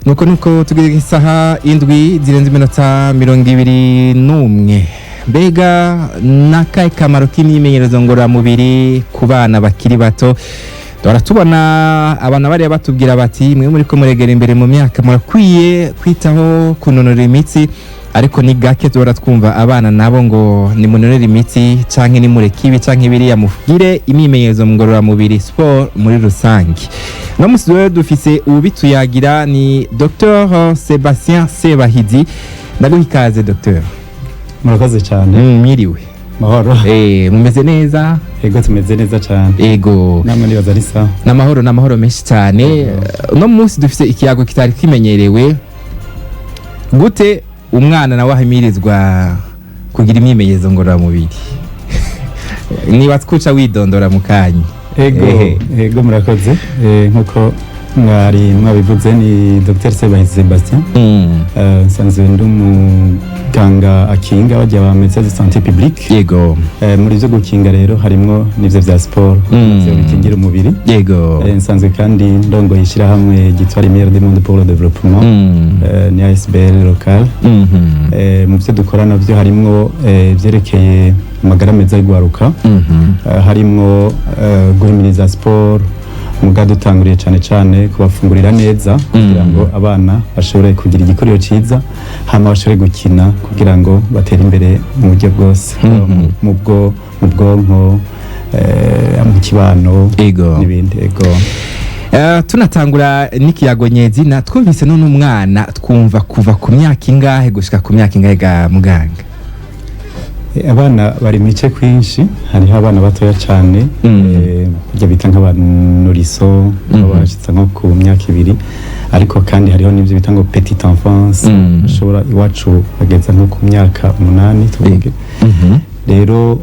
Nuko tugeze isaha 7 zirenze iminota 21. Mbega nakahe kamaro k'imyimenyerezo ngororamubiri ku bana bakiri bato? Duhora tubona abana bariya batubwira bati: "Mwe muri ko muregera imbere mu myaka, murakwiye kwitaho kunonora imitsi." Ariko ni gake duhora twumva abana nabo ngo nimunonore imitsi, canke nimureke ibi canke biriya, mugire imyimenyerezo ngororamubiri, sport muri rusange. No musi rero dufise uwubituyagira, ni Dr Sebastien Sebahizi. Ndaguha ikaze, Dr. Murakoze cyane. Mwiriwe. Mahoro. Mumeze neza? Ego, tumeze neza cyane. Namwe nibaza ari sawa. N'amahoro, n'amahoro menshi cyane. Uno munsi dufise ikiyago kitari kimenyerewe. Gute umwana nawe ahimirizwa kugira imyimenyerezo ngororamubiri? Niba twica widondora mu kanya. Ego. Ego, murakoze. Nkuko mwari mwabivuze, ni Dr Sebahizi Sebastien. Nsanzwe ndi umuganga akinga, bajya ba médecin de santé publique. Muri byo gukinga rero harimwo n'ivyo vya sport, ivyo bikingira umubiri. Nsanzwe kandi ndongoye ishyirahamwe ryitwa Lumière du Monde pour le Développement. Ni ASBL local. Mu byo dukora navyo harimwo ivyerekeye amagara meza y'ugwaruka. Harimwo guhimiriza siporo, muga dutanguriye cane cane kubafungurira neza kugira ngo abana bashobore kugira igikuriro ciza, hama bashobore gukina kugira ngo batere imbere mu buryo bwose, mu bwonko, mu kibano n'ibindi. Ego. Tunatangura n'ikiyago nyezina, twumvise none umwana twumva kuva ku myaka ingahe gushika ku myaka ingahe ga muganga? Abana bari mu mice kwinshi. Hariho abana batoya cyane, burya bita nk'aba nourrissons, bashitsa nko ku myaka 2, ariko kandi hariho n'ibyo bita ngo petite enfance, bashobora iwacu bageza nko ku myaka 8 tuvuge. Rero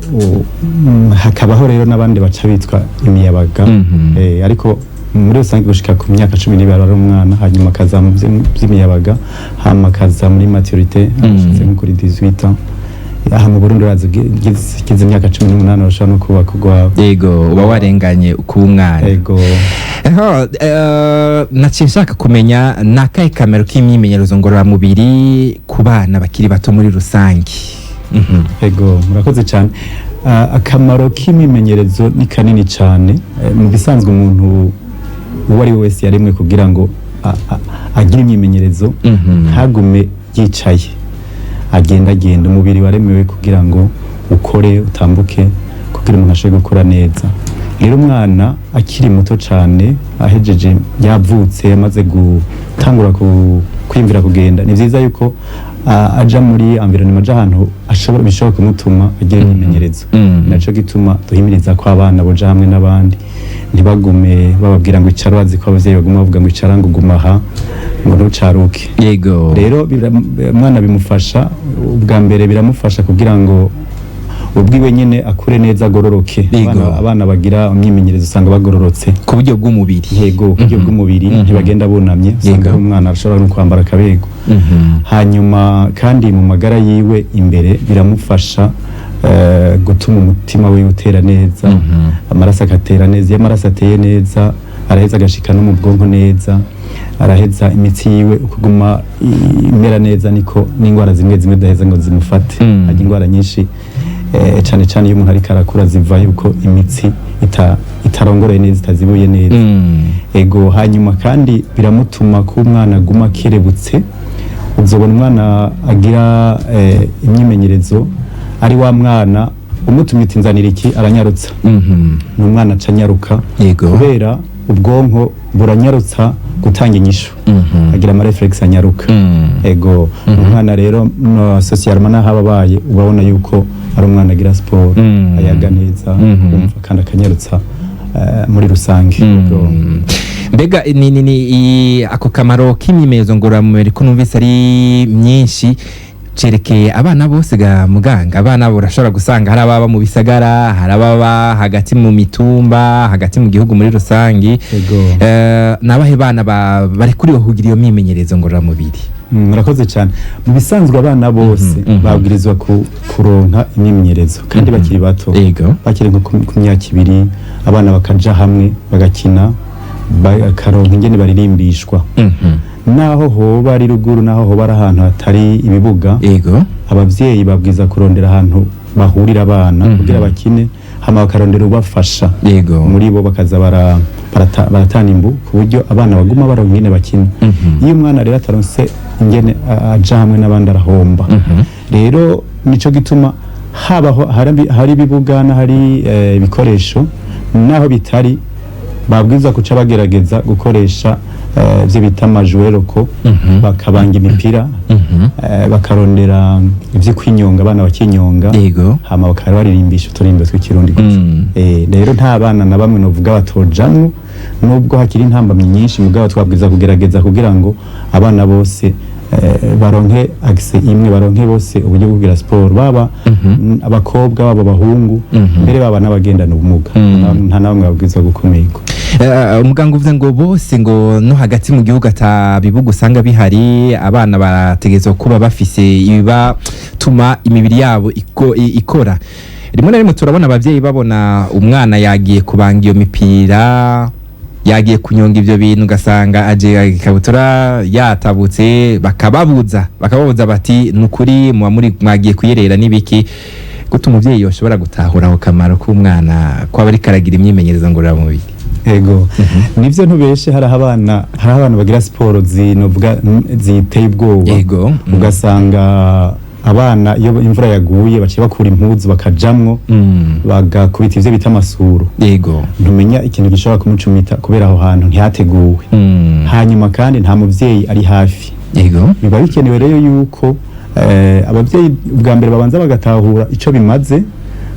hakabaho rero n'abandi baca bitwa imiyabaga. Ariko muri rusange gushika ku myaka 12 ari umwana, hanyuma akaza mu vy'imiyabaga, hama akaza muri maturité ashitse nko kuri 18 ans. Aha mu Burundi urazi, ugize imyaka 18 urashobora no kubaka urwawe. Yego, uba warenganye kuba umwana. Ego. Eho, naciye nshaka kumenya ni akahe kamaro k'imyimenyerezo ngororamubiri ku bana bakiri bato muri rusange. Ego, murakoze cyane. Akamaro k'imimenyerezo ni kanini cyane. Mu bisanzwe umuntu uwo ari we wese yaremwe kugira ngo agire imyimenyerezo, ntagume yicaye, agenda agenda. Umubiri waremewe kugira ngo ukore, utambuke, kugira umuntu ashobore gukura neza. Rero umwana akiri muto cyane, ahejeje yavutse, amaze gutangura kwiyumvira kugenda, ni byiza yuko aja muri environnement, aja ahantu ashobora bishobora kumutuma agira imyimenyerezo. Naco gituma duhimiriza ko abana boja hamwe n'abandi, ntibagume bababwira ngo icara. Urazi ko abavyeyi baguma bavuga ngo icara, ngo guma aha, ngo ntucaruke. Rero umwana bimufasha, ubwa mbere biramufasha kugira ngo ubwiwe nyene akure neza, agororoke. Abana bagira imyimenyerezo usanga bagororotse. Ku buryo bw'umubiri. Yego, ku buryo bw'umubiri, ntibagenda bunamye, usanga ari umwana ashobora no kwambara akabego. Hanyuma kandi mu magara yiwe imbere biramufasha gutuma umutima wiwe utera neza, amaraso agatera neza. Iyo amaraso ateye neza, araheza agashika no mu bwonko neza, araheza imitsi yiwe ukuguma imera neza, niko n'indwara zimwe zimwe zidaheza ngo zimufate. Harya indwara nyinshi, cane cane iyo umuntu ariko arakura, ziva yuko imitsi itarongoroye neza, itazibuye neza. Ego, hanyuma kandi biramutuma ko umwana aguma akerebutse. Uzobona umwana agira imyimenyerezo ari wa mwana umutumye uti: "Nzanira iki", aranyarutsa. Ni umwana aca anyaruka kubera ubwonko buranyarutsa gutanga inyishu, agira ama réflexes anyaruka. Ego, umwana rero no socialement naho aba abaye, urabona yuko ari umwana agira siporo, ayaga neza, kumva kandi akanyarutsa muri rusange. Ego. Mbega ni ako kamaro k'imyimenyerezo ngororamubiri, ko numvise ari myinshi, cerekeye abana bose ga muganga? Abana urashobora gusanga hari ababa mu bisagara, hari ababa hagati mu mitumba, hagati mu gihugu muri rusangi. Nabahe bana barekuriwe kugira iyo myimenyerezo ngororamubiri? Murakoze cyane. Mu bisanzwe abana bose babwirizwa kuronka imyimenyerezo kandi bakiri bato, bakiri nko ku myaka 2, abana bakaja hamwe bagakina, bakaronka ingene baririmbishwa. Naho hoba ari ruguru, naho hoba ari ahantu hatari ibibuga, abavyeyi babwiza kurondera ahantu bahurira abana kugira bakine, hama bakarondera ubafasha muri bo, bakaza baratana imbu ku buryo abana baguma baronka ingene bakina. Iyo umwana rero ataronse ingene aja hamwe n'abandi, arahomba. Rero nico gituma habaho hari ibibuga n'ahari ibikoresho, naho bitari, babwirizwa kuca bagerageza gukoresha ivyo bita ama jouets locaux, bakabanga imipira, bakarondera ivyo kwinyonga, abana bakinyonga, hama bakaba baririmbisha uturimbo tw'ikirundi gutyo. Rero nta bana na bamwe novuga batojamwo, nubwo hakiri intambamyi nyinshi, mugabo twabwiza kugerageza kugira ngo abana bose baronke accès imwe, baronke bose uburyo bwo kugira siporo, baba abakobwa, baba abahungu, mbere baba n'abagendana ubumuga. Nta na bamwe babwirizwa gukumirwa. Umuganga, uvuze ngo bose, ngo no hagati mu gihugu ata bibuga usanga bihari, abana barategerezwa kuba bafise ibibatuma imibiri yabo ikora. Rimwe na rimwe turabona abavyeyi babona umwana yagiye kubanga iyo mipira, yagiye kunyonga ivyo bintu, ugasanga aje ikabutura yatabutse, bakababuza bati: "Nukuri muba muri mwagiye kuyerera n'ibiki?" Gute umuvyeyi yoshobora gutahura ako kamaro k'umwana kwaba ariko aragira imyimenyerezo ngororamubiri? Ego, nivyo, ntubeshe, hari abana bagira siporo zinovuga ziteye ubwoba. Ugasanga abana iyo imvura yaguye baciye bakura impuzu bakajamwo, bagakubita ivyo bita amasuro. Ntumenya ikintu gishobora kumucumita, kubera aho hantu ntihateguwe. Hanyuma kandi nta muvyeyi ari hafi. Biba bikenewe rero yuko abavyeyi ubwa mbere babanza bagatahura ico bimaze,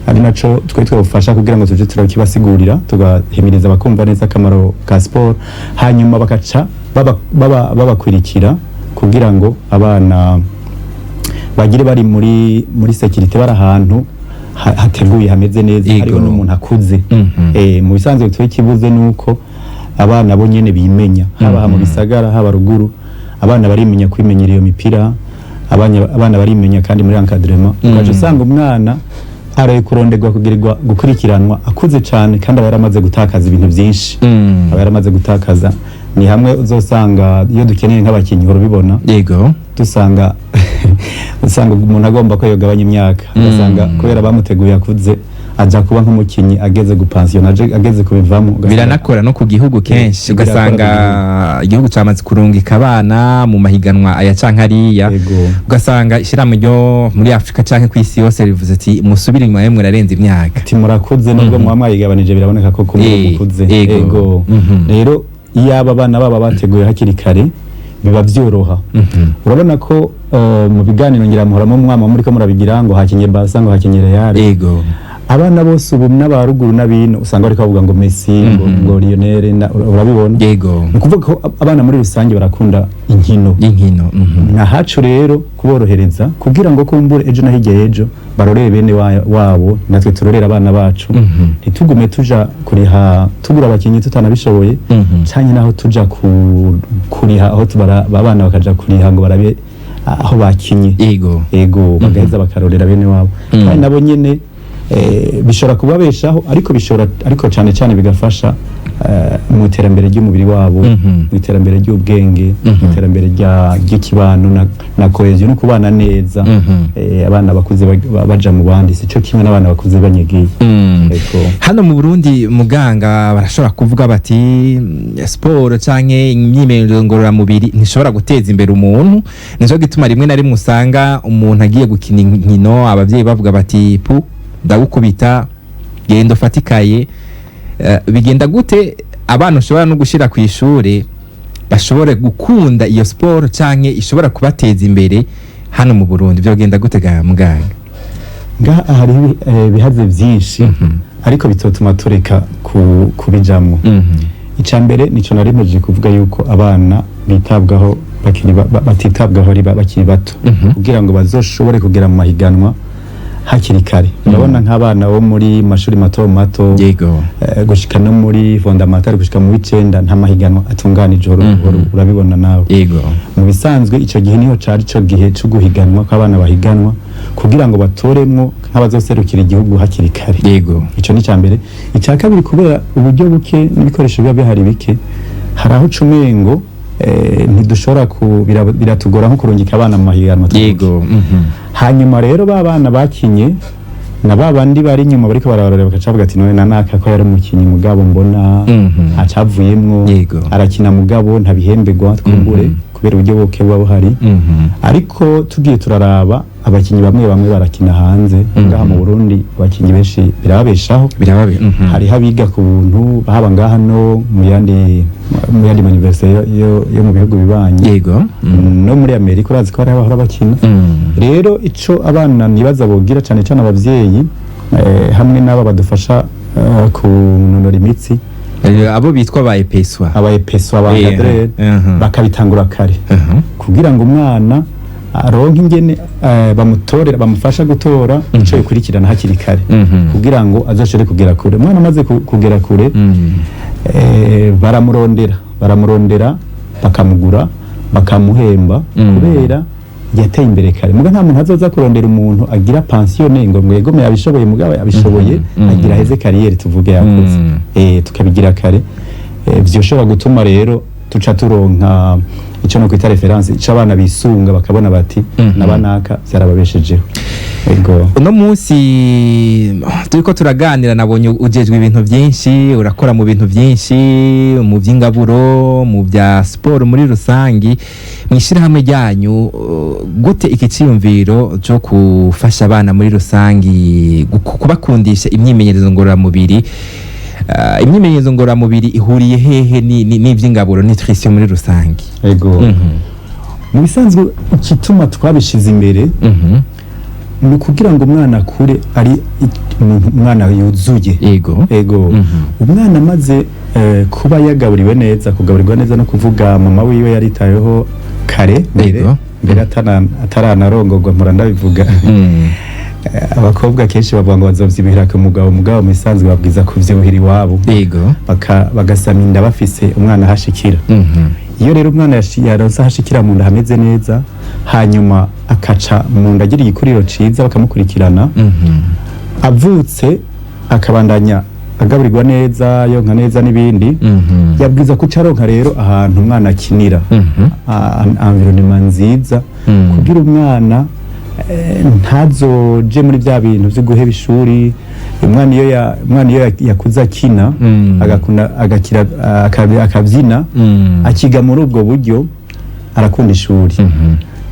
ari naco twe twabufasha kugira ngo tuje turakibasigurira, tugahimiriza bakumva neza akamaro ka siporo, hanyuma bakaca babakwirikira kugira ngo abana bagire bari muri sécurité, bari ahantu hateguye, hameze neza, hariho n'umuntu akuze. Mu bisanzwe twe kibuze nuko abana bo nyene bimenya, haba mu bisagara, haba ruguru, abana barimenya kwimenyera iyo mipira, abana barimenya kandi muri encadrement. Ugaca usanga umwana araye kuronderwa kugirirwa gukurikiranwa akuze cane, kandi aba yaramaze gutakaza ibintu byinshi, aba yaramaze gutakaza. Ni hamwe uzosanga iyo dukeneye nk'abakinyi, uhora ubibona, dusanga usanga umuntu agomba ko yogabanya imyaka, ugasanga kubera bamuteguye akuze, aja kuba nk'umukinyi ageze gupansiyona, ageze kubivamo, Biranakora no ku gihugu kenshi, Birakora ugasanga ku igihugu camaze kurungika abana mu mahiganwa aya canke ariya, ugasanga ishirahamwe ryo muri Afrika canke kw'isi yose rivuze ati: "Musubire inyuma, yemwe murarenze imyaka." Ati: "Murakuze, nubwo muba mwayigabanije, biraboneka ko kumwe mukuze." Rero iyo aba bana baba bateguye hakiri kare, biba vyoroha. Urabona ko mu biganiro ngira muhoramo mwama muriko murabigira, ngo hakinye Barca, ngo hakinye Real, abana bose ubu n'abaruguru n'abino usanga bariko bavuga ngo Messi, ngo Lionel, urabibona. Ni ukuvuga ko abana muri rusange barakunda inkino. Inkino. Nka hacu rero kuborohereza kugira ngo kumbure ejo na hirya y'ejo barorere bene wabo, natwe turorere abana bacu, ntitugume tuja kuriha tugura abakinyi tutanabishoboye, canke naho tuja kuriha aho tubara abana bakaja kuriha ngo barabe aho bakinye. Ego, bagaheza bakarorera bene wabo, kandi nabo nyene bishobora kubabeshaho, ariko bishobora, ariko cane cane bigafasha mu iterambere ry'umubiri wabo, mu iterambere ry'ubwenge, mu iterambere ry'ikibano na cohésion no kubana neza. Abana bakuze baja mu bandi sico kimwe n'abana bakuze banyegiye. Ego. Hano mu Burundi, muganga, barashobora kuvuga bati siporo canke imyimenyerezo ngororamubiri ntishobora guteza imbere umuntu. Nico gituma rimwe na rimwe usanga umuntu agiye gukina inkino, abavyeyi bavuga bati: "Pu, ndagukubita, genda ufate ikaye." Bigenda gute abana ushobora no gushira ku ishure bashobore gukunda iyo siporo canke ishobora kubateza imbere hano mu Burundi? Vyogenda gute ga muganga? Ngaha hariho ibihaze byinshi, ariko bitotuma tureka kubijamwo. Icya mbere nico nari mpejeje kuvuga, yuko abana bitabwaho bakiri batitabwaho ari bakiri bato, kugira ngo bazoshobore kugera mu mahiganwa hakiri kare. Urabona nk'abana bo muri mashuri mato mato, gushika no muri fondamental, gushika mu w'icenda, nta mahiganwa atunganije, urabibona nawe. Mu bisanzwe ico gihe niho cari ico gihe co guhiganwa, ko abana bahiganwa kugira ngo batoremwo nk'abazoserukira igihugu hakiri kare. Ico ni icya mbere. Icya kabiri, kubera uburyo buke n'ibikoresho biba bihari bike, hari aho uca umengo Ntidushobora biratugora nko kurungika abana mu mahiganwa tuvuge. Hanyuma rero ba bana bakinye na ba bandi bari inyuma bariko barabarorera bakaca bavuga ati: "None nanaka ko yari umukinyi, mugabo mbona acavuyemwo, arakina mugabo ntabihembegwa, twumbure kubera uburyo buke buba buhari." Ariko tugiye turaraba, abakinyi bamwe bamwe barakina hanze. Ngaha mu Burundi abakinyi benshi birababeshaho. Birababe. Hariho abiga ku buntu, haba ngaha no mu yandi ma université yo mu bihugu bibanyi, no muri Amerika urazi ko hariho abahora bakina. Rero ico abana nibaza bogira, cane cane abavyeyi, hamwe n'aba badufasha kunonora imitsi, Abo bitwa ba EPSWA. Aba EPSWA, aba encadreur, bakabitangura kare kugira ngo umwana aronke ingene bamutorera, bamufasha gutora ico bikurikirana hakiri kare, kugira ngo azoshobore kugera kure. Umwana amaze kugera kure, baramurondera bakamugura, bakamuhemba, kubera yateye imbere kare. Muga nta muntu azoza kurondera umuntu agira pension ngo mwegome yabishoboye, mugabo yabishoboye agira heze carrière, tuvuge yakuze. Tukabigira kare, vyoshobora gutuma rero tuca turonka ico no kwita référence, ico abana bisunga, bakabona bati nabanaka vyarababeshejeho. Ego. Uno munsi turiko turaganira, nabonye ujejwe ibintu byinshi, urakora mu bintu byinshi, mu by'ingaburo, mu bya siporo muri rusangi. Mu ishyirahamwe ryanyu, gute iki ciyumviro cyo gufasha abana muri rusangi, kubakundisha imyimenyerezo ngororamubiri? Imyimenyerezo ngororamubiri ihuriye hehe n'iby'ingaburo, nutrition muri rusangi? Ego. Mu bisanzwe igituma twabishize imbere ni ukugira ngo umwana akure ari umwana yuzuye. Ego. Umwana amaze kuba yagaburiwe neza, kugaburirwa neza no kuvuga mama wiwe yaritayeho kare mbere, mbere ataranarongorwa, mpora ndabivuga. Abakobwa kenshi bavuga ngo bazovyibihira ku mugabo, mugabo mu bisanzwe babwiza kuvyibuhira iwabo, bagasama inda bafise umwana ahashikira. Iyo rero umwana yaronse ahashikira mu nda hameze neza, hanyuma akaca mu nda agira igikuriro ciza, bakamukurikirana, avutse akabandanya agaburirwa neza, yonka neza n'ibindi, yabwiza kuca aronka rero ahantu umwana akinira, environnement nziza, kugira umwana ntazoje muri bya bintu byo guheba ishuri. Umwana iyo yakuze akina, agakunda, agakira, akabyina, akiga muri ubwo buryo, arakunda ishuri.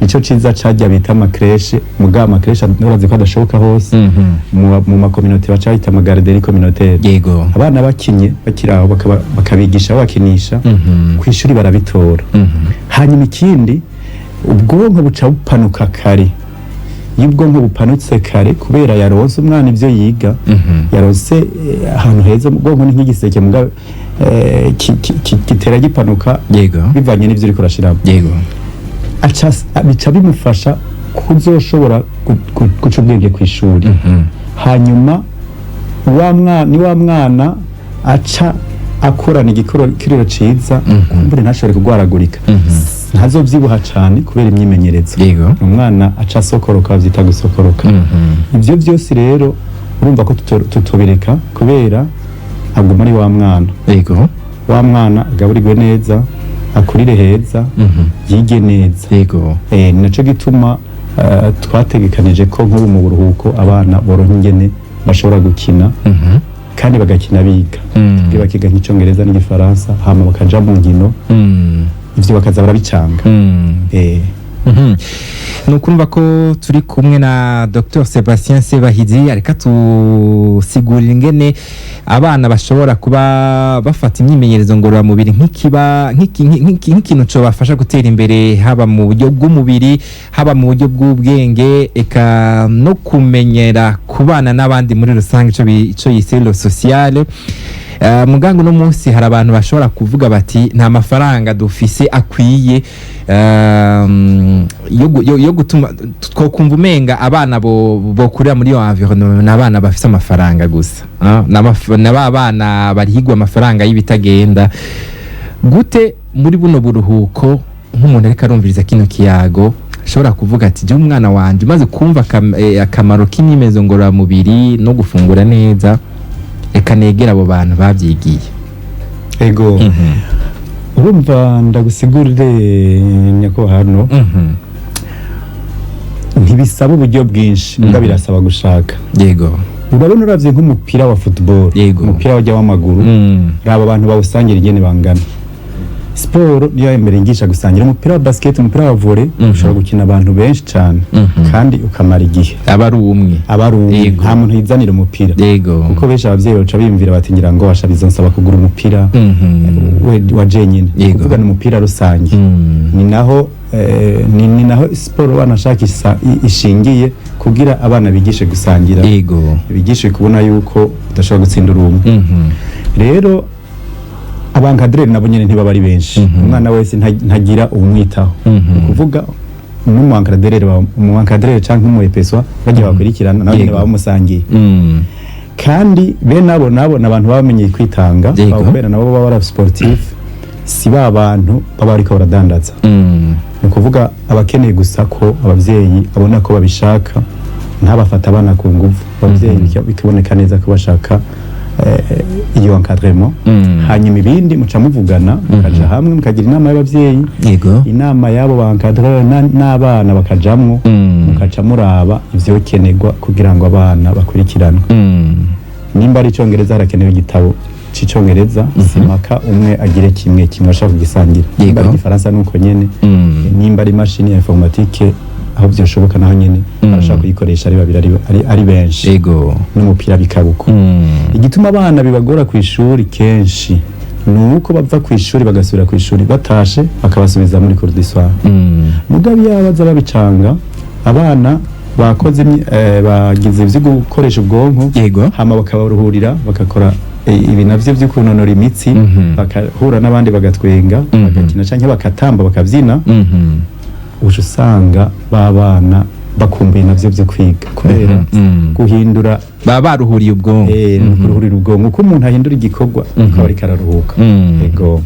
Nico ciza carya bita ama crèches. Mugabo ama crèches urazi ko adashoboka hose. Mu ma communautés baca bayita ama garderies communautaires. Abana bakinye bakiri aho, bakabigisha, babakinisha, ku ishuri barabitora. Hanyuma ikindi, ubwonko buca bupanuka kare. Iyo ubwonko bupanutse kare kubera yaronse umwana ivyo yiga, yaronse ahantu heza, ubwonko ni nk'igiseke mugabo gitera gipanuka bivanye n'ivyo uriko urashiramo. Aca bica bimufasha kuzoshobora guca ubwenge ku ishuri. Hanyuma wa mwana ni wa mwana aca akorana igikuriro ciza, kumbure ntashobore kugwaragurika, ntazovyibuha cane kubera imyimenyerezo. Umwana aca asokoroka, bavyita gusokoroka. Ivyo vyose rero urumva ko tutobireka kubera aguma ari wa mwana. Wa mwana agaburirwe neza, akurire heza, yige neza. Ni naco gituma twategekanije ko nk'ubu mu buruhuko abana boronka ingene bashobora gukina, kandi bagakina biga. Tuvuge bakiga nk'icongereza n'igifaransa, hama bakaja mu nkino, ivyo bakaza barabicanga. Ni ukumva ko turi kumwe na Dr Sebastien Sebahizi, ariko atusigurira ingene abana bashobora kuba bafata imyimenyerezo ngororamubiri nk'ikiba nk'ikintu cobafasha gutera imbere, haba mu buryo bw'umubiri, haba mu buryo bw'ubwenge, eka no kumenyera kubana n'abandi muri rusange, ico yise le social. Muganga, uno munsi hari abantu bashobora kuvuga bati nta mafaranga dufise akwiye yo gutuma twokumva umenga abana bokurira muri iyo environnement ni abana bafise amafaranga gusa. Ah, na ba bana barihigwa amafaranga y'ibitagenda gute. Muri buno buruhuko, nk'umuntu ariko arumviriza kino kiyago ashobora kuvuga ati: "Jya umwana wanje umaze kumva akamaro k'imyimenyerezo ngororamubiri no gufungura neza, reka negere abo bantu babyigiye." Ego. Urumva, ndagusigurire nyakubahwa hano, ntibisaba uburyo bwinshi, mbwa birasaba gushaka. Urabona, uravye nk'umupira wa football, umupira wajya w'amaguru, raba abantu bawusangira ingene bangana. Siporo niyo mbere yigisha gusangira. Umupira wa basket, umupira wa volley, ushobora gukina abantu benshi cyane kandi ukamara igihe. Aba ari umwe. Aba ari umwe. Nta muntu yizanira umupira, kuko benshi abavyeyi baca biyumvira bati: "Ngira ngo basha bizonsaba kugura umupira wa jenyine." Kuvuga ni umupira rusange. Ni naho ni naho siporo banashaka ishingiye kugira abana bigishe gusangira, bigishe kubona yuko udashobora gutsinda uri umwe. Rero aba encadreurs nabo nyene ntibaba ari benshi. Umwana wese ntagira uwumwitaho. Ni ukuvuga n'umu encadreur, umu encadreur canke umu EPSWA bagiye bakurikirana, nabo nyene baba bamusangiye. Kandi bene abo nabo ni abantu baba bamenyeye kwitanga, kubera nabo baba bari sportif, si ba bantu baba bariko baradandaza. Ni ukuvuga abakeneye gusa ko abavyeyi abona ko babishaka, ntabafata abana ku nguvu. Abavyeyi bikaboneka neza ko bashaka iyo encadrement. Hanyuma ibindi muca muvugana, mukaja hamwe, mukagira inama y'abavyeyi, inama y'abo ba encadreur n'abana bakajamwo, mukaca muraba ivyokenerwa kugira ngo abana bakurikiranwe. Nimba ari icongereza, harakenewe igitabo c'icongereza, simaka umwe agire kimwe kimwe ashaka kugisangira. Nimba ari igifaransa, nuko nyene. Nimba ari imashini ya informatique, aho vyoshoboka naho nyene barashaka kuyikoresha ari babiri, ari benshi. N'umupira bikaba uko. Igituma abana bibagora ku ishuri kenshi ni uko bava ku ishuri bagasubira ku ishuri, batashe bakabasubiza muri cours du soir. Mugabo iyo baza babicanga, abana bakoze bagize ivyo gukoresha ubwonko, hama bakabaruhurira, bagakora ibi navyo vyo kunonora imitsi, bakahura n'abandi, bagatwenga, bagakina canke bakatamba, bakavyina, uca usanga ba bana bakumbuye navyo vyo kwiga, kubera guhindura. Baba baruhuriye ubwonko. Ni kuruhurira ubwonko. Uko umuntu ahindura igikorwa, akaba ariko araruhuka. Ego.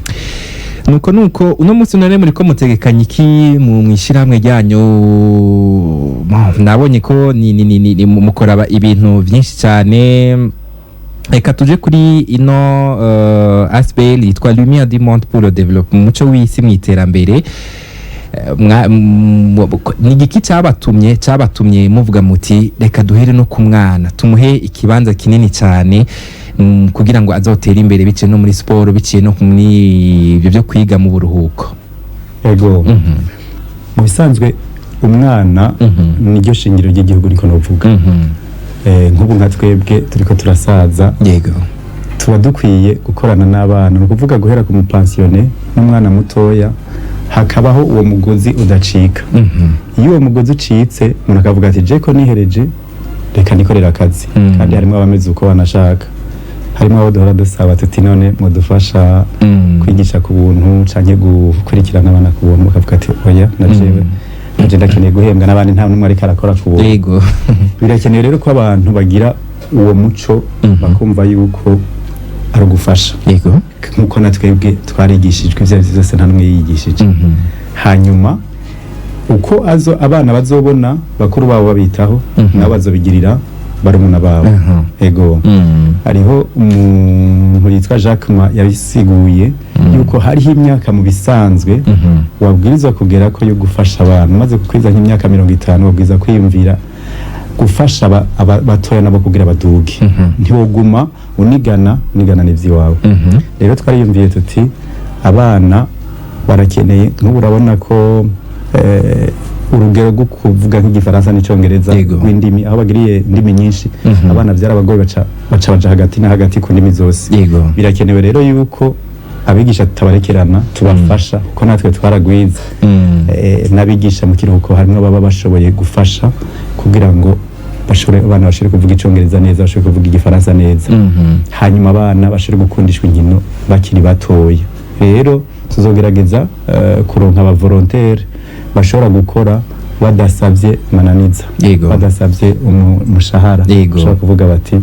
Nuko uno munsi none muriko mutegekanya iki mu mwishirahamwe ryanyu? Nabonye ko ni mukora ibintu vyinshi cyane. Reka tuje kuri ino ASBL yitwa Lumière du Monde pour le Développement, umuco w'isi mu iterambere. Ni igiki cyabatumye muvuga muti: "Reka duhere no ku mwana, tumuhe ikibanza kinini cyane, kugira ngo azotere imbere biciye no muri siporo, biciye no muri ibyo byo kwiga mu buruhuko"? Ego. Mu bisanzwe umwana niryo shingiro ry'igihugu, niko novuga. Nk'ubu nka twebwe turiko turasaza, tuba dukwiye gukorana n'abana. Ni ukuvuga guhera ku mu pensionné n'umwana mutoya, hakabaho uwo mugozi udacika. Iyo uwo mugozi ucitse, umuntu akavuga ati: "Je ko nihereje, reka nikorera akazi." Kandi harimo abameze uko banashaka, harimo abo duhora dusaba tuti: "None mudufasha kwigisha ku buntu canke gukurikirana abana ku buntu?" Bakavuga ati: "Oya, na jewe naje ndakeneye guhembwa n'abandi, nta n'umwe ariko arakora ku buntu." Birakenewe rero ko abantu bagira uwo muco, bakumva yuko ari ugufasha, nk'uko na twebwe twarigishijwe. Ibyo ari byo byose, nta n'umwe yiyigishije. Hanyuma uko azo abana bazobona bakuru babo babitaho, nabo bazobigirira barumuna babo. Ego. Hariho umuntu yitwa Jacques Ma yabisiguye yuko hariho imyaka mu bisanzwe wabwirizwa kugera ko yo gufasha abantu. Maze kukwiza nk'imyaka 50, wabwirizwa kwiyumvira gufasha batoya nabo kugira baduge. Ntiwoguma unigana unigana n'ivy'iwawe. Rero twariyumviye tuti abana barakeneye. Nk'ubu urabona ko urugero rwo kuvuga nk'igifaransa n'icongereza, rw'indimi, aho bagiriye indimi nyinshi, abana byarabagoye, baca baja hagati na hagati ku ndimi zose. Birakenewe rero yuko abigisha tutabarekerana, tubafasha, kuko natwe twaragwize. N'abigisha mu kiruhuko harimo baba bashoboye gufasha kugira ngo bashobore, abana bashobore kuvuga icongereza neza, bashobore kuvuga igifaransa neza. Hanyuma abana bashobore gukundishwa inkino bakiri batoya. Rero tuzogerageza kuronka aba volontaire bashobora gukora badasabye mananiza, badasabye umushahara, bashobora kuvuga bati: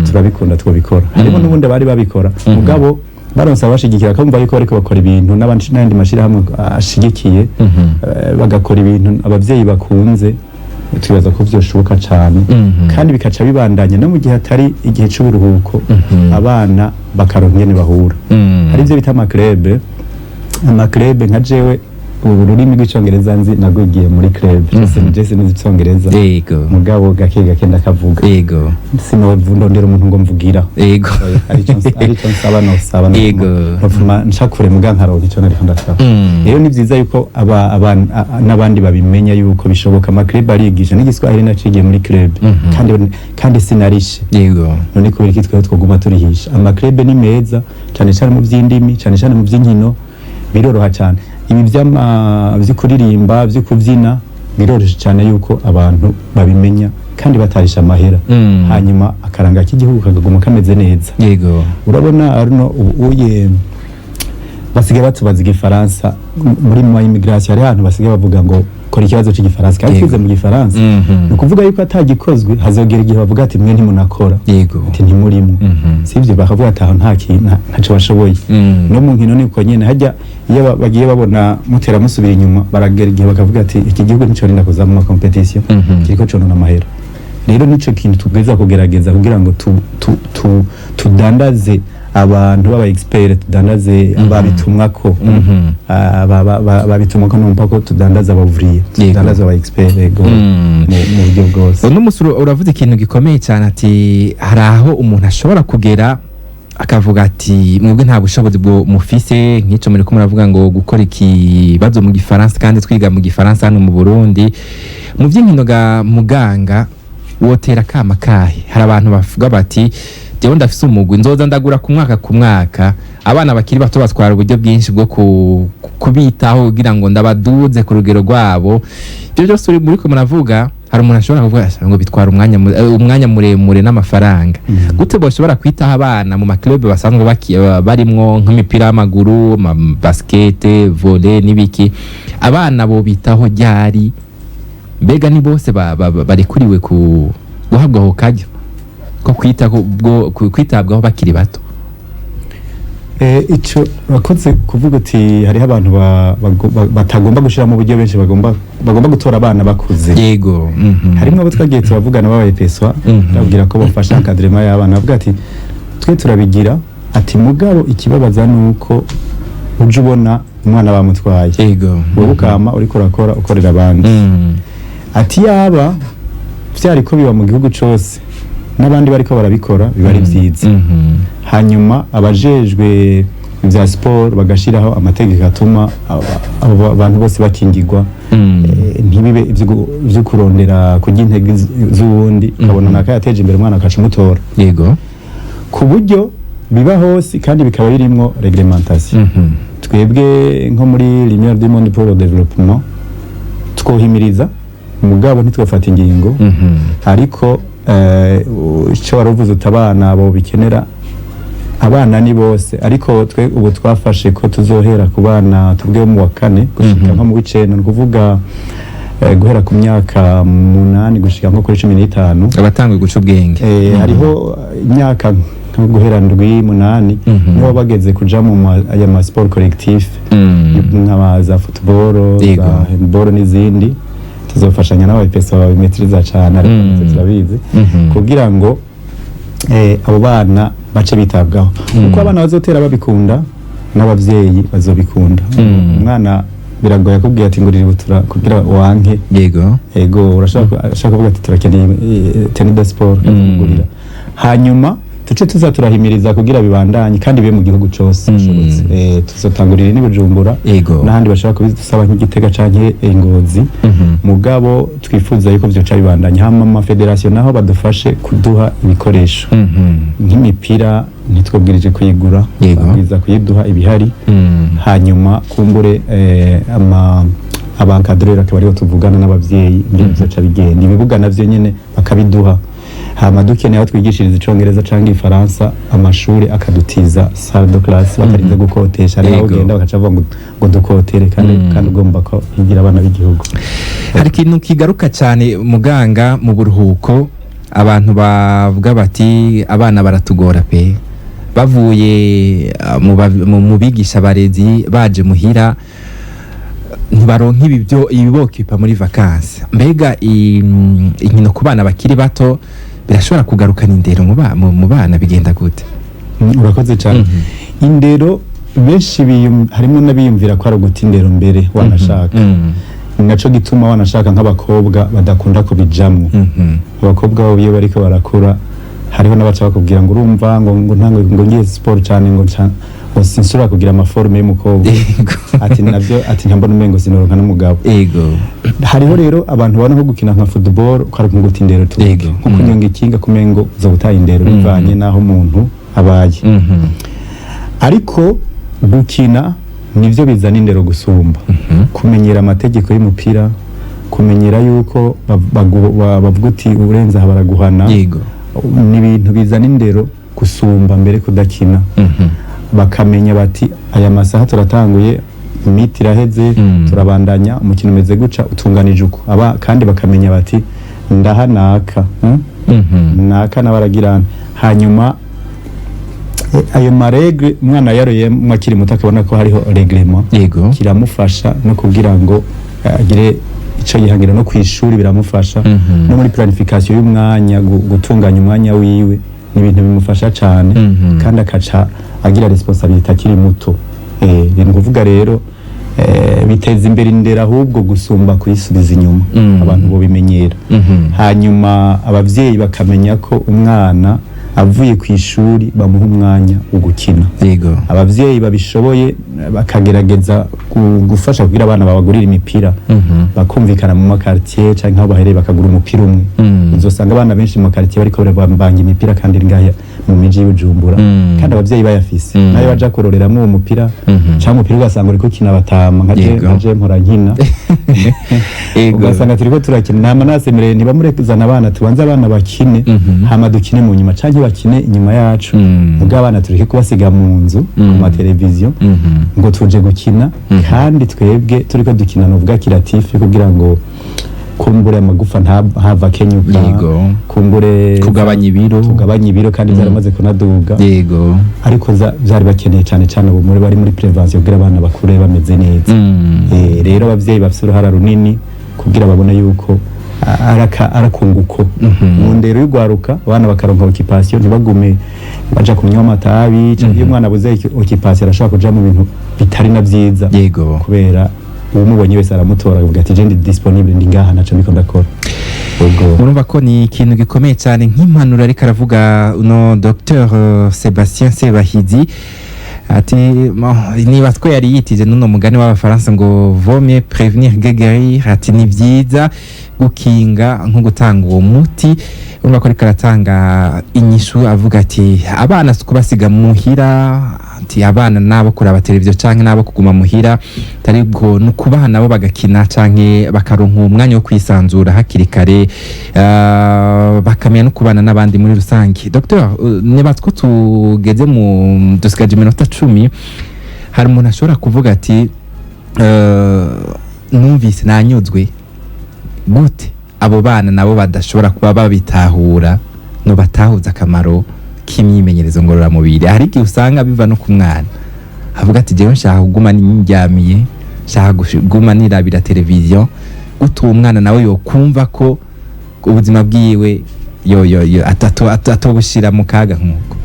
"Turabikunda, twabikora." Harimo n'ubundi bari babikora, mugabo baronse abashigikira, kumva yuko bariko bakora ibintu n'abandi n'ayandi mashirahamwe ashigikiye, bagakora ibintu abavyeyi bakunze. Twibaza ko vyoshoboka cane, kandi bikaca bibandanya no mu gihe atari igihe c'uburuhuko, abana bakaronka ingene bahura. Hari ivyo bita ama clubs. Ama club, nka jewe ubu ururimi rw'Icongereza nzi nagwigiye muri club. Je sinzi Icongereza, mugabo gake gake ndakavuga. Sinondera umuntu ngo mvugira. Arico nsaba, nosaba nopfuma nca kure muga nkaronka ico nariko ndasaba. Rero ni vyiza yuko n'abandi babimenya yuko bishoboka. Ama club arigisha n'Igiswahili, nacigiye muri club kandi sinarishe. None kubera iki twebwe twoguma turihisha? Ama club ni meza cane cane mu vy'indimi, cane cane mu vy'inkino, biroroha cane. Ibi vyo kuririmba, vyo kuvyina, biroroshe cane yuko abantu babimenya kandi batarisha amahera, hanyuma akaranga k'igihugu kagaguma kameze neza. Urabona Aruno, ubu uye basigaye batubaza Igifaransa muri ma immigration. Hari ahantu basigaye bavuga ngo kora ikibazo cy'Igifaransa kandi twize mu Gifaransa. Ni ukuvuga yuko atagikozwe hazogera igihe bavuga ati mwe ntimunakora, ati ntimurimo. Sivyo? Bakavuga ati aho nta kintu, ntaco bashoboye. No mu nkino niko nyene, hajya iyo bagiye babona mutera musubira inyuma, baragera igihe bakavuga ati iki gihugu nticorinda kuza mu ma compétition, kiriko conona amahera. Rero nico kintu tubwirizwa kugerageza kugira ngo tudandaze abantu b'aba expert, tudandaze ababitumwako. Ah, babitumwako, numva ko tudandaza abavuriye, tudandaza aba expert, yego, mu buryo bwose. Uno musi uravuze ikintu gikomeye cyane, ati hari aho umuntu ashobora kugera akavuga ati mwebwe nta bushobozi bwo mufise. Nk'icyo muri ko muravuga ngo gukora ikibazo mu Gifaransa kandi twiga mu Gifaransa hano mu Burundi. Mu by'inkino ga muganga, wotera kama kahe? Hari abantu bavuga bati jewe ndafise umugwi, nzoza ndagura ku mwaka ku mwaka. Abana bakiri bato batwara uburyo bwinshi bwo kubitaho kugira ngo ndabaduze ku rugero rwabo. Ibyo byose uri muri ko muravuga, hari umuntu ashobora kuvuga "Asa, ngo bitwara umwanya muremure n'amafaranga." Gute boshobora kwitaho abana mu ma club basanzwe barimwo, nk'imipira y'amaguru, basket, volley n'ibiki? Abana bo bitaho ryari? Mbega ni bose barekuriwe ku guhabwa ako karyo ko kwita kwitabwaho bakiri bato? Ico urakoze kuvuga uti hariho abantu batagomba gushiramo uburyo, benshi bagomba gutora abana bakuze. Harimo abo twagiye turavugana babaye peswa, babwira ko bafasha encadrement y'abana, bavuga ati twe turabigira, ati mugabo ikibabaza ni uko uje ubona umwana bamutwaye, wowe ukama uriko urakora ukorera abandi. Ati yaba vyari ko biba mu gihugu cose n'abandi bariko barabikora, biba ari vyiza. Hanyuma abajejwe ibya siporo bagashiraho amategeko atuma abo bantu bose bakingirwa, ntibibe ivyo kurondera kurya intege z'uwundi, ukabona naka yateje imbere umwana akaca umutora, ku buryo biba hose kandi bikaba birimwo réglementation. Twebwe nko muri Lumière du Monde pour le Développement twohimiriza, mugabo ntitwafata ingingo. Ariko icyo wari uvuze uti abana bo bikenera, abana ni bose, ariko twe ubu twafashe ko tuzohera ku bana tuvuge bo mu wa kane gushika nko mu w'icenda, ni ukuvuga guhera ku myaka 8 gushika nko kuri 15. Abatanguye guca ubwenge. Hariho imyaka nko guhera 7, 8, niho bageze kuja mu aya ma sport collectif, nk'aba za football, za handball n'izindi. Tuzofashanya n'abapesa babimetiriza cane, ariko natwe turabizi, kugira ngo abo bana bace bitabwaho, kuko abana bazotera babikunda n'abavyeyi bazobikunda. Umwana biragoye akubwira ati ngurira ibutura kugira wanke. Ego, urashaka, ashaka kuvuga ati turakeneye tenue de sport, ukamugurira. Hanyuma tuce tuza turahimiriza kugira bibandanye kandi bibe mu gihugu cose bishobotse. Tuzotangurira ni Bujumbura n'ahandi bashaka kubisaba nk'Igitega canke Ngozi, mugabo twifuza yuko vyoca bibandanya. Hama ama fédération naho badufashe kuduha ibikoresho, nk'imipira ntitwabwirije kuyigura, babwiriza kuyiduha ibihari. Hanyuma kumbure ama aba encadreur akaba ariho tuvugana n'abavyeyi ingene vyoca bigenda. Ibibuga navyo nyene bakabiduha. Hama dukeneye aho twigishiriza Icongereza canke Igifaransa, amashuri akadutiza salle de classe batarinze gukotesha. Hariho aho ugenda bakaca bavuga ngo dukotere kandi kandi ugomba ko higira abana b'igihugu. Hari ikintu kigaruka cyane, muganga, mu buruhuko. Abantu bavuga bati abana baratugora pe, bavuye mu bigisha barezi baje muhira ntibaronka ibi byo ibibokipa muri vacances. Mbega inkino ku bana bakiri bato birashobora kugarukana indero mu bana? Bigenda gute? Urakoze cyane. Indero Benshi harimo n'abiyumvira ko ari uguta indero mbere wanashaka. Ni naco gituma wanashaka nk'abakobwa badakunda kubijamwo. Abakobwa bo iyo bariko barakura, hariho n'abaca bakubwira ngo urumva ngo ntango ngo ngiye siporo cyane, ngo sinsubira kugira ama forme y'umukobwa. Ati navyo, ati ntambona umengo sinoronka n'umugabo. Hariho rero abantu babona nko gukina nka football ko ari nko guta indero tuvuge, nko kunyonga ikinga kumengo uza gutaha indero, bivanye n'aho umuntu abaye. Ariko gukina nivyo bizana indero gusumba kumenyera amategeko y'umupira, kumenyera yuko bavuga uti urenze aha baraguhana. Ni ibintu bizana indero gusumba mbere kudakina. Bakamenya bati aya masaha turatanguye, imiti iraheze, turabandanya, umukino umeze guca, utunganije uko aba, kandi bakamenya bati ndaha naka, Naka n'abaragirana. Hanyuma ayo ma règles umwana yaroyemwo akiri muto, akabona ko hariho règlement, kiramufasha no kugira ngo agire ico yihangira no kwishuri, biramufasha no muri planification y'umwanya, gutunganya umwanya wiwe ni ibintu bimufasha cane. Kandi akaca agira responsabilité akiri muto. Ni ukuvuga rero biteza imbere indero ahubwo gusumba kuyisubiza inyuma. Abantu bo bimenyera. Hanyuma abavyeyi bakamenya ko umwana avuye ku ishuri bamuha umwanya wo gukina. Abavyeyi babishoboye bakagerageza gufasha kugira abana babagurira imipira, bakumvikana mu ma quartier canke aho bahereye, bakagura umupira umwe. Uzosanga abana benshi mu ma quartier bariko barabanga imipira, kandi ngaha mu miji y'Ubujumbura, kandi abavyeyi bayafise, nayo baja kuroreramwo uwo mupira, canke umupira ugasanga uriko ukina batama nka je, nka je mpora nkina. Ugasanga turiko turakina, nama nasemereye ntibamurekuzana abana, tubanze abana bakine, hama dukine mu nyuma canke bakine inyuma yacu. Ubwo abana tureke kubasiga mu nzu ku mateleviziyo ngo tuje gukina, kandi twebwe turiko dukina novuga créatif kugira ngo kumbure amagufa ntava akenyuka, kumbure kugabanya ibiro. Tugabanya ibiro, kandi byaramaze kunaduga. Ariko byari bakeneye cyane cyane ubu muri bari muri prévention kugira abana bakure bameze neza. Rero abavyeyi bafise uruhara runini kugira babone yuko arakunguko mu ndero y'ugwaruka, abana bakaronka occupation, ntibagume baja kunywa amatabi, canke iyo umwana abuze occupation arashobora kuja mu bintu bitari na vyiza, kubera uwumubonye wese aramutora akavuga ati je ndi disponible, ndi ngaha, ntaco ndiko ndakora ubwo. Murumva ko ni ikintu gikomeye cyane nk'impanuro ariko aravuga uno Dr Sebastien Sebahizi, ati niba twe yari yitije n'uno mugani w'Abafaransa ngo vaut mieux prévenir que guérir, ati ni byiza gukinga nko gutanga uwo muti. Urumva ko ariko aratanga inyishu, avuga ati abana si kubasiga muhira, ati abana nabo kuraba televiziyo canke nabo kuguma muhira, ariko ni ukubaha nabo bagakina canke bakaronka umwanya wo kwisanzura hakiri kare, bakamenya no kubana n'abandi muri rusange. Dr, niba two tugeze mu dusigaje iminota 10, hari umuntu ashobora kuvuga ati numvise nanyuzwe gute, abo bana nabo badashobora kuba babitahura no batahuza akamaro k'imyimenyerezo ngororamubiri? Hari igihe usanga biva no ku mwana, avuga ati jewe nshaka kuguma ndyamiye, nshaka kuguma nirabira televiziyo. Gute uwo mwana nawe yokumva ko ubuzima bwiwe yo yo yo atatobushira mu kaga nk'uko?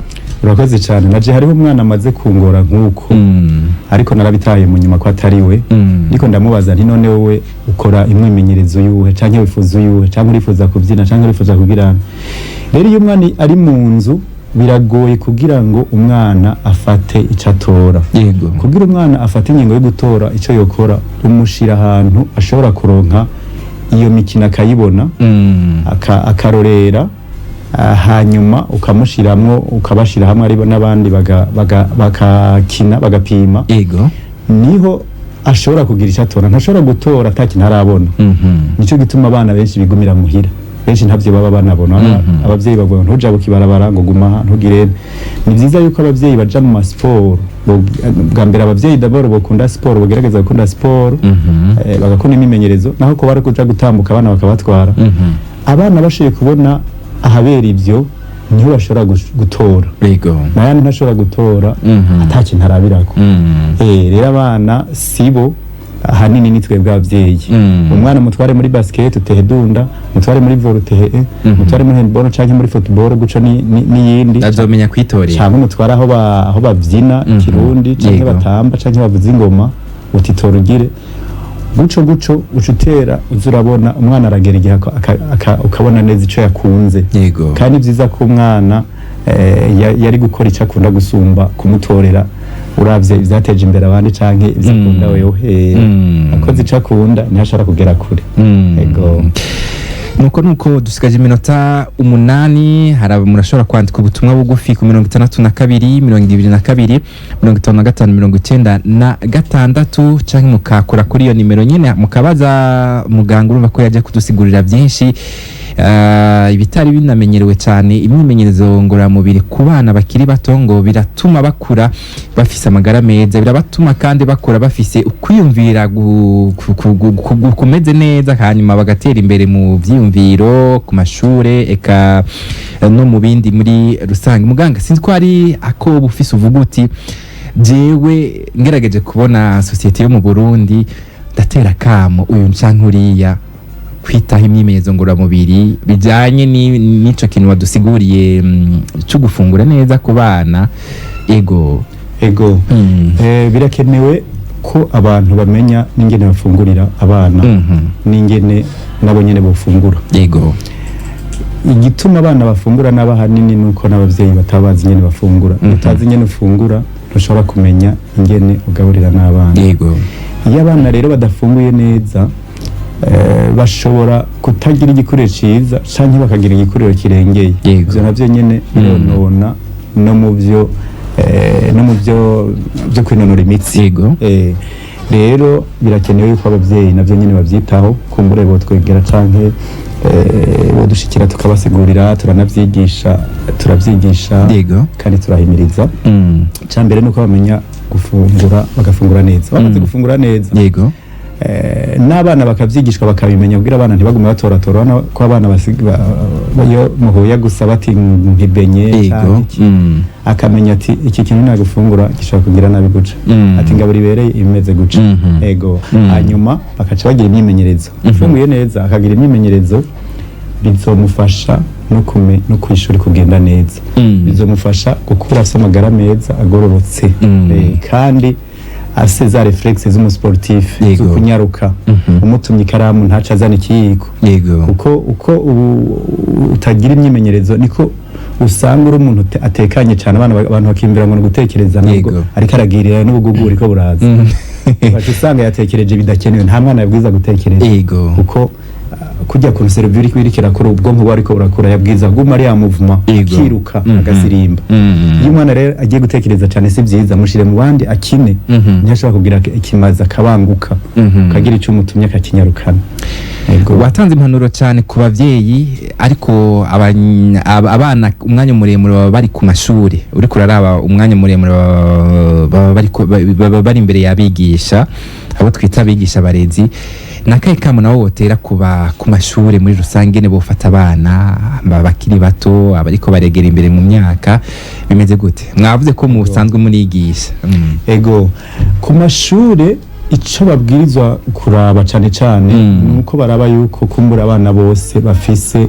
Urakoze cyane. Naje hariho umwana amaze kungora nk'uko, ariko narabitaye mu nyuma ko atari we. Ndiko ndamubaza nti none wowe ukora imyimenyerezo yuhe, canke wifuza uyuhe, canke urifuza kubyina, canke urifuza kugira? Rero iyo umwana ari mu nzu biragoye kugira ngo umwana afate ico atora. Kugira umwana afate ingingo yo gutora ico yokora, umushira ahantu ashobora kuronka iyo mikino akayibona, akarorera, hanyuma ukamushiramwo, ukabashira hamwe ari n'abandi bakakina, bagapima, niho ashobora kugira icyo atora. Ntashobora gutora ata kintu arabona. Nico gituma abana benshi bigumira muhira, benshi ntavyo baba banabona. Abavyeyi bavuga ngo ntujabuke ibarabara, ngo guma aha, ntugire. Ni vyiza yuko abavyeyi baja mu masiporo. Bwa mbere abavyeyi d'abord bokunda siporo, bogerageza gukunda siporo, bagakunda imyimenyerezo, naho ko bari kuja gutambuka abana bakabatwara. Abana bashoboye kubona ahabera ivyo, niho bashobora gutora. Nayandi ntashobora gutora ata kintu arabirako. Rero abana sibo Ahanini ni twebwe abavyeyi. Umwana mutware muri basket utehe dunda, mutware muri volley utehe, mutware muri handball canke muri football guco n'iyindi. Azomenya kwitorera. Canke umutware aho bavyina kirundi canke batamba canke bavuza ingoma, uti tora ugire guco guco, uca utera uza urabona umwana aragera igihe ukabona neza ico yakunze. Kandi vyiza ko umwana yari gukora icyo akunda gusumba kumutorera uravye ivyateje imbere abandi canke ivyo akunda wewe. Akoze ico akunda niho ashobora kugera kure. Ego. Nuko dusigaje iminota 8. Hari murashobora kwandika ubutumwa bugufi ku 62 22 55 96, canke mukakora kuri iyo nimero nyene mukabaza muganga. Urumva ko yaje kudusigurira byinshi, ibitari binamenyerewe cyane. Imyimenyerezo ngororamubiri ku bana bakiri bato ngo biratuma bakura bafise amagara meza, birabatuma kandi bakura bafise ukwiyumvira kumeze neza, hanyuma bagatera imbere mu vyiyumviro, ku mashure, eka no mu bindi muri rusange. Muganga, sinzi ko hari ako bufise uvuga uti: "Jewe ngerageje kubona sosiyete yo mu Burundi, ndatera kamo uyu canke uriya kwitaho imyimenyerezo ngororamubiri bijyanye n'ico kintu wadusiguriye cyo gufungura neza ku bana." Ego. Ego. Birakenewe ko abantu bamenya n'ingene bafungurira abana n'ingene nabo nyene bofungura. Igituma abana bafungura nabi ahanini ni uko n'abavyeyi bataba bazi ingene bafungura. Utazi ingene ufungura ntushobora kumenya ingene ugaburira n'abana. Iyo abana rero badafunguye neza, bashobora kutagira igikuriro ciza canke bakagira igikuriro kirengeye. Ivyo navyo nyene bironona no mu byo byo kwinonora imitsi. Rero birakenewe yuko abavyeyi navyo nyene bavyitaho. Kumbure botwegera canke bodushikira tukabasigurira. Turanavyigisha, turavyigisha kandi turahimiriza. Icambere nuko bamenya gufungura, bagafungura neza. Bamaze gufungura neza, n'abana bakavyigishwa, bakabimenya, kugira abana ntibagume batoratora. Urabona ko abana iyo muhuye gusa bati ntibenye canke iki, akamenya ati iki kintu nagufungura gishobora kugira nabi guca, ati ingaburo ibereye imeze guca. Ego. Hanyuma bakaca bagira imyimenyerezo. Ufunguye neza akagira imyimenyerezo, bizomufasha no kwishuri kugenda neza, bizomufasha gukura afise amagara meza, agororotse, kandi afise za réflexes z'umusportif, zo kunyaruka. Umutumye ikaramu ntaca azana ikiyiko, kuko uko utagira imyimenyerezo niko usanga uri umuntu atekanye cyane. Abana abantu bakimbira ngo ni ugutekereza, nubwo ariko aragirira n'ubuguguri ko buraza, ugaca usanga yatekereje bidakenewe. Nta mwana yabwiza gutekereza, kuko kujya ku cerveau iriko irakura, ubwonko buba ariko burakura, yabwiza guma ari ya mouvement, akiruka, agasirimba. Iyo umwana rero agiye gutekereza cyane si byiza. Mushire mu bandi akine, ntiyashobora kugira ikimazi, akabanguka, akagira icyo umutumye akakinyarukana. Yego. Watanze impanuro cyane ku bavyeyi, ariko abana umwanya muremure baba bari ku mashuri. Uriko uraraba umwanya muremure baba bari imbere y'abigisha, abo twita abigisha barezi. Nakahe kamo nabo wotera kuba ku mashuri muri rusange ne bofata abana bakiri bato, abariko baregera imbere mu myaka, bimeze gute? Mwavuze ko musanzwe murigisha. Ego, ku mashure ico babwirizwa kuraba cane cane ni uko baraba yuko kumbura abana bose bafise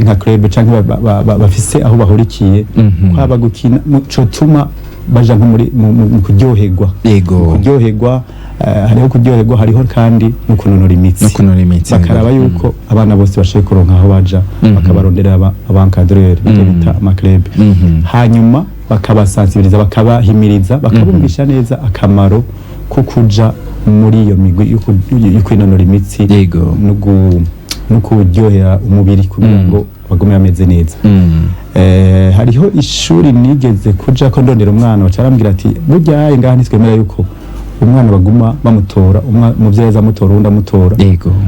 nka club canke bafise aho bahurikiye, kwaba gukina cotuma baja nko muri mu kuryoherwa. Mu kuryoherwa, hariho kuryoherwa, hariho kandi no kunonora imitsi. No kunonora imitsi. Bakaraba yuko abana bose bashoboye kuronka aho baja, bakabarondera aba encadreur, ibyo bita ama club. Hanyuma bakabasansibiriza, bakabahimiriza, bakabumvisha neza akamaro ko kuja muri iyo migwi yo kwinonora imitsi no kuryohera umubiri kugira ngo bagume bameze neza. Hariho ishuri nigeze kuja ko ndondera umwana, baca barambwira ati burya ngaha ntitwemera yuko umwana baguma bamutora, umuvyeyi aza amutora, uwundi amutora,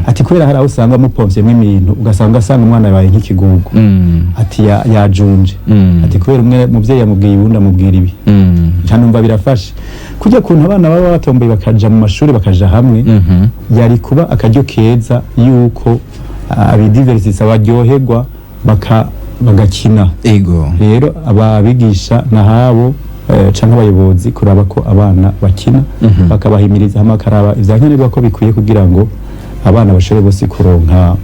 ati kubera hari aho usanga mupomvyemwo ibintu, ugasanga asanga umwana yabaye nk'ikigugu, ati yajunje, ati kubera umwe muvyeyi yamubwiye, uwundi amubwira ibi. Nca numva birafashe kurya kuntu abana baba batomboye bakaja mu mashuri, bakaja hamwe. Yari kuba akaryo keza yuko abidiversisa baryoherwa, bagakina. Rero ababigisha nahabo canke abayobozi kuraba ko abana bakina, bakabahimiriza, hama bakaraba ivyankenerwa ko bikwiye kugira ngo abana bashobore bose kuronka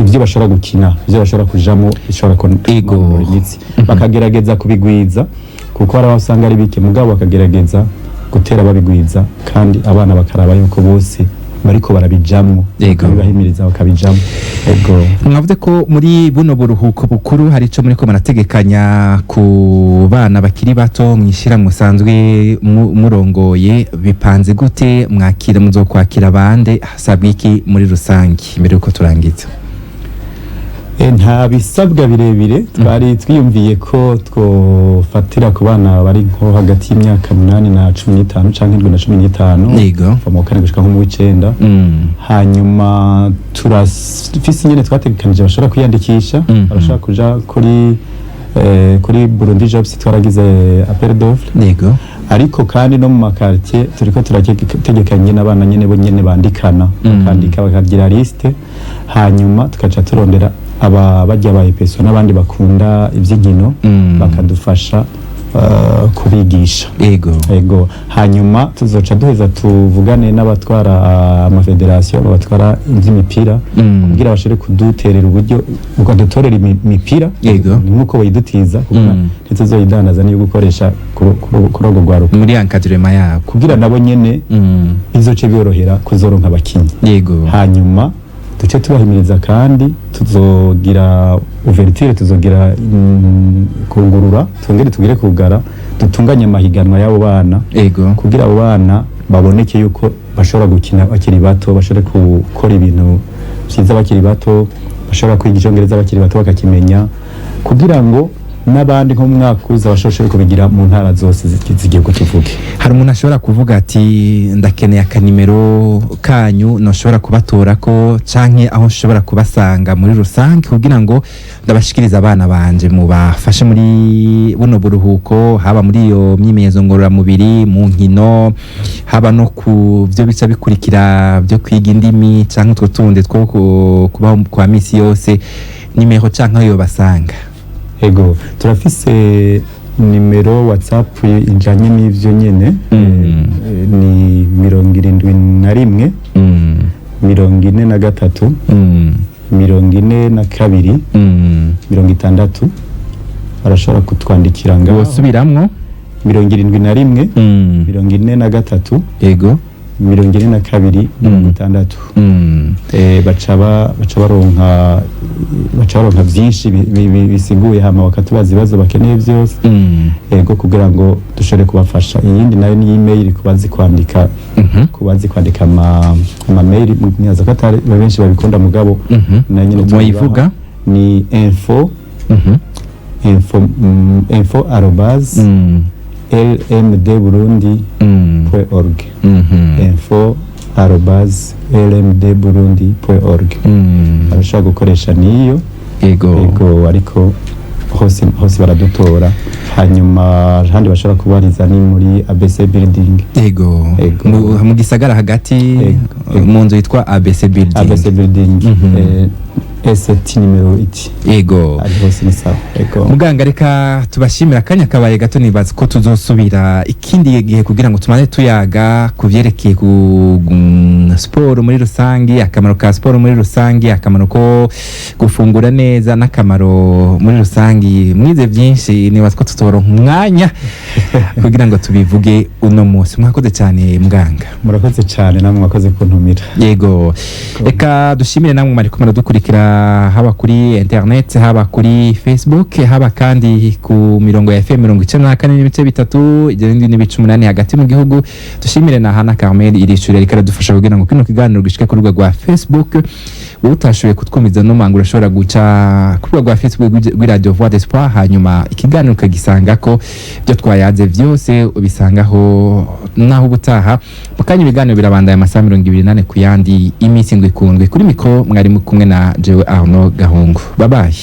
ivyo bashobora gukina, ivyo bashobora kujamo bishobora kunanura imitsi, bakagerageza kubigwiza, kuko hari aho usanga ari bike, mugabo bakagerageza gutera babigwiza, kandi abana bakaraba yuko bose bariko barabijamwo, bakabibahimiriza bakabijamwo. Ego. Mwavuze ko muri buno buruhuko bukuru hari ico muriko murategekanya ku bana bakiri bato mwishira musanzwe murongoye. Bipanze gute? Mwakira, muzokwakira bande? Hasabwa iki muri rusange mbere yuko turangiza? Nta bisabwa birebire. Twari twiyumviye ko twofatira ku bana bari nko hagati y'imyaka 8 na 15 canke 7 na 15, kuva mu wa kane gushika nko mu w'icenda. Hanyuma turafise ingene twategekanije bashobora kwiyandikisha. Barashobora kuja kuri Burundi Jobs, twaragize appel d'offre. Ariko kandi no mu ma quartier turiko turategekanye n'abana nyene bo nyene bandikana, bakandika bakagira liste, hanyuma tukaca turondera aba bajya ba EPSO n'abandi bakunda ivy'inkino, bakadufasha kubigisha. Ego. Hanyuma tuzoca duheza tuvugane n'abatwara ama fédération, abatwara iby'imipira, kugira bashobore kuduterera uburyo, ukadutorera imipira nk'uko bayidutiza, kuko ntituzoyidandaza, niyo gukoresha kuri urwo rwaruka muri encadrement yabo, kugira nabo nyene bizoce biyorohera kuzoronka abakinyi. Hanyuma duce tubahimiriza, kandi tuzogira ouverture, tuzogira kugurura, twongere tugire kugara, dutunganye amahiganwa y'abo bana, kugira abo bana baboneke yuko bashobora gukina bakiri bato, bashobora gukora ibintu byiza bakiri bato, bashobora kwiga Icyongereza bakiri bato bakakimenya, kugira ngo n'abandi nko mu mwaka uza bashobore kubigira mu ntara zose z'igihugu, tuvuge. Hari umuntu ashobora kuvuga ati: "Ndakeneye akanimero kanyu noshobora kubatora ko, canke aho nshobora kubasanga muri rusange, kugira ngo ndabashikirize abana banje mubafashe muri buno buruhuko, haba muri iyo myimenyerezo ngororamubiri, mu nkino, haba no ku byo bica bikurikira byo kwiga indimi, canke utwo tundi two kubaho kwa misi yose." Nimero canke aho yobasanga? Ego, turafise nimero WhatsApp ijanye n'ivyo nyene. Ni 71 43 42 60. Barashobora kutwandikira ngaho. Wosubiramwo? 71 43 42 60. Baca baronka byinshi bisiguye, hama bakatubaza ibibazo bakeneye byose. Ego, kugira ngo dushobore kubafasha. Iyindi nayo ni email kubazi kwandika, kubazi kwandika ama mail, nyaza ko atari benshi babikunda, mugabo nayo nyine Mwayivuga? tuyibaha. Ni info info info arobase lmdburundi .org, info@lmdburundi.org. Barashobora gukoresha niyo. Ego, ariko hose hose baradutora. Hanyuma ahandi bashobora kubariza ni muri ABC Building. Ego. Mu gisagara hagati? Ego. Mu nzu yitwa ABC Building? ABC Building, ST nimero iti. Ari hose ni sawa. Ego. Muganga, reka tubashimira. Akanya kabaye gato, nibaza ko tuzosubira ikindi gihe kugira ngo tumane tuyaga ku vyerekeye ku siporo muri rusange, akamaro ka siporo muri rusange, akamaro ko gufungura neza n'akamaro muri rusange. Mwize byinshi, nibaza ko tutoronka umwanya kugira ngo tubivuge uno munsi. Mwakoze cyane, muganga. Murakoze cyane, namwe mwakoze kuntumira. Yego, reka dushimire namwe mwariko muradukurikira, haba kuri internet, haba kuri Facebook, haba kandi ku mirongo ya FM 94.3, 7.8 hagati mu gihugu. Dushimire na Hana Carmel iri shure riko aradufasha kugira ngo kino kiganiro gishike ku rubuga rwa Facebook. Wowe utashoboye kutwumviza no manga, urashobora guca ku rubuga rwa Facebook rw'Iradio Voix d'Espoir, hanyuma ikiganiro ukagisangako, ibyo twayaze vyose ubisangaho. Naho ubutaha mu kanya, ibiganiro birabandanya amasaha 24 ku yandi, iminsi 7 ku ndwi. Kuri mikoro mwari kumwe na jewe Arnaud Gahungu. Babaye.